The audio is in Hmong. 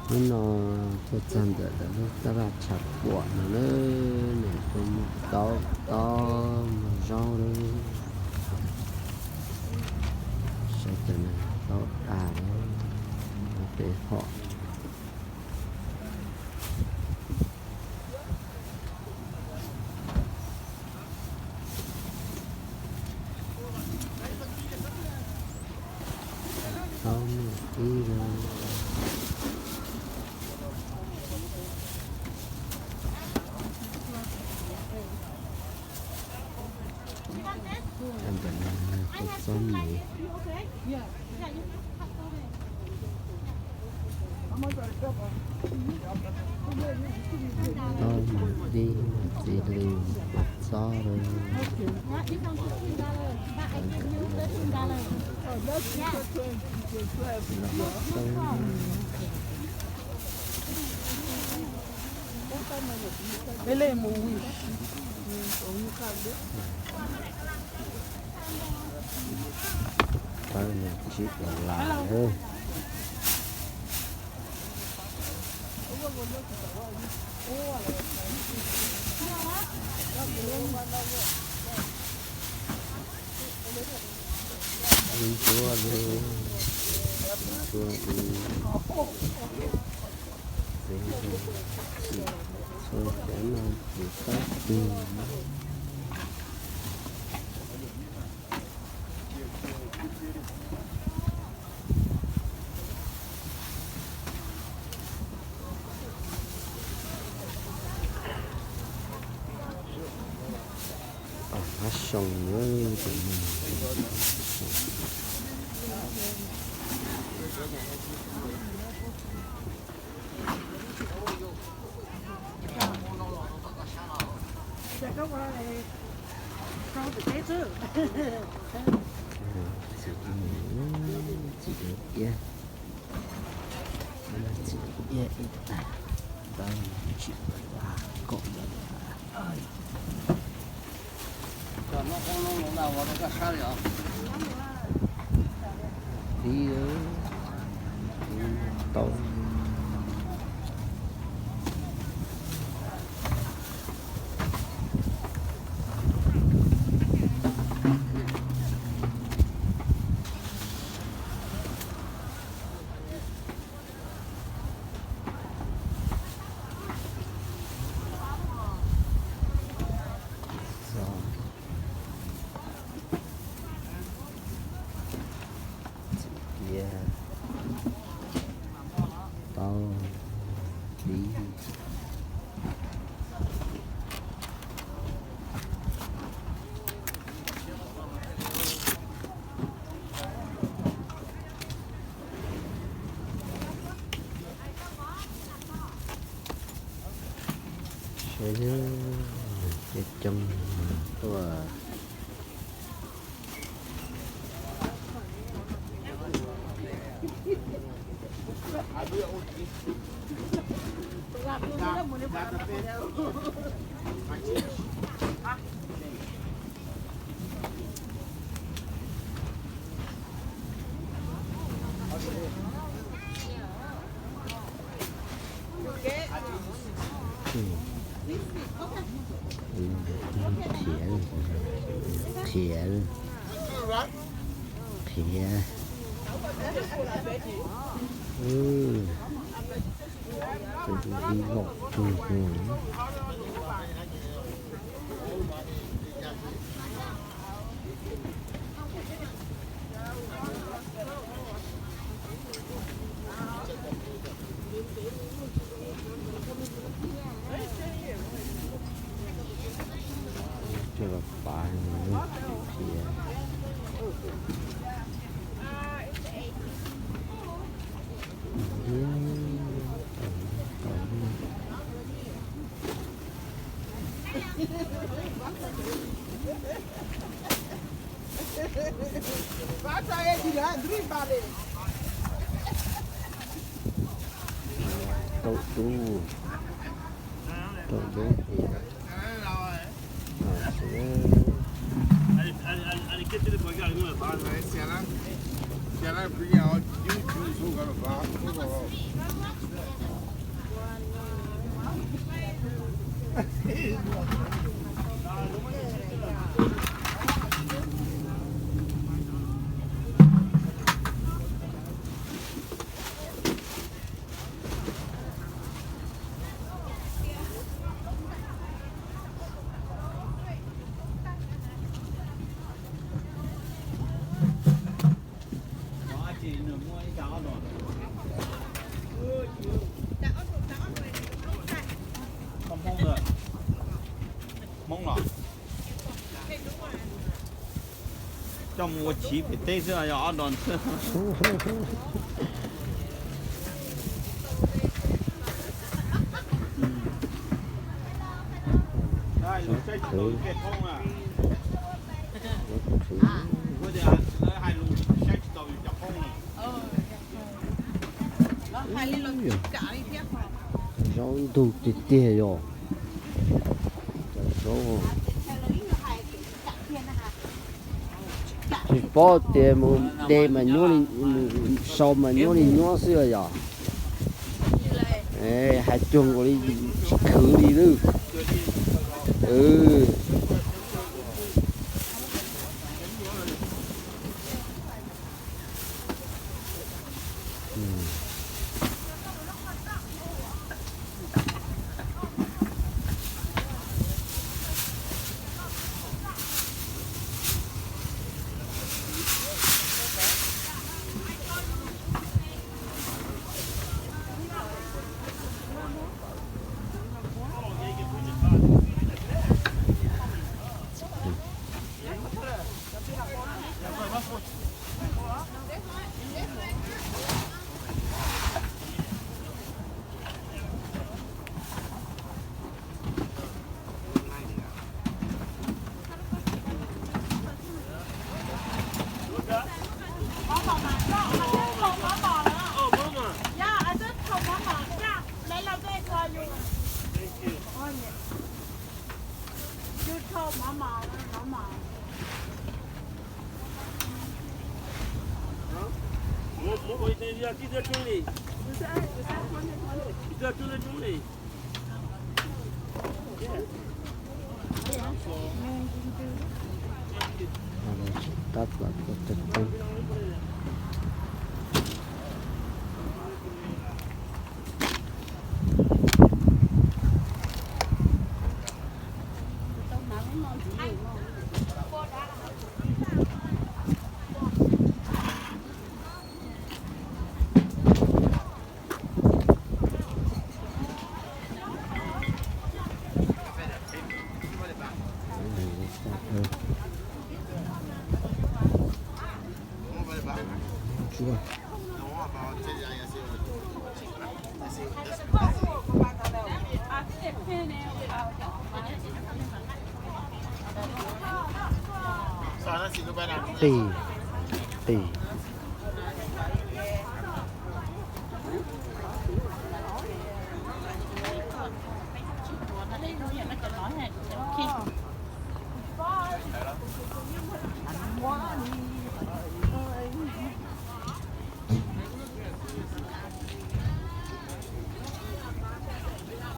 Hnub no tuaj txog ntawm lawv lub taj laj tshav puam no na, nws kuj muaj taub tob muaj zaub lawm. Saib cov no taub tas lawm, peb hom. Taub muaj ib zaug. Ntawm no yog kua txob mis. Taub mas dib, txiv hli, kua txob lawm. Pawg no tsib dollar lawm. Ntsuab li, ntsuab li, txiv, txhua cov no txiv taub tig. Pam hab xyoo na, tus no. Txiv iab, txiv iab ib tag, tau tsis kaum dollar. Ib, tau. Txiv iab, tau, dib. Saib coob tuaj. Qhiav, qhiav, qhiav. Tus dib loj kawg. Coj los pav, qhiav. Taub dub, taub dub. Hmoob los, coj mus ua chiv pem teb xwb, yog ob dos xwb. Zaub ntug tiag tiag yog. Cov zaub tsis paub tias mus de mas nyuaj li, sau mas nyuaj li nyuaj xwb yog. Hais cuag nkaus li tsis khwv li lawm. Qis, qis.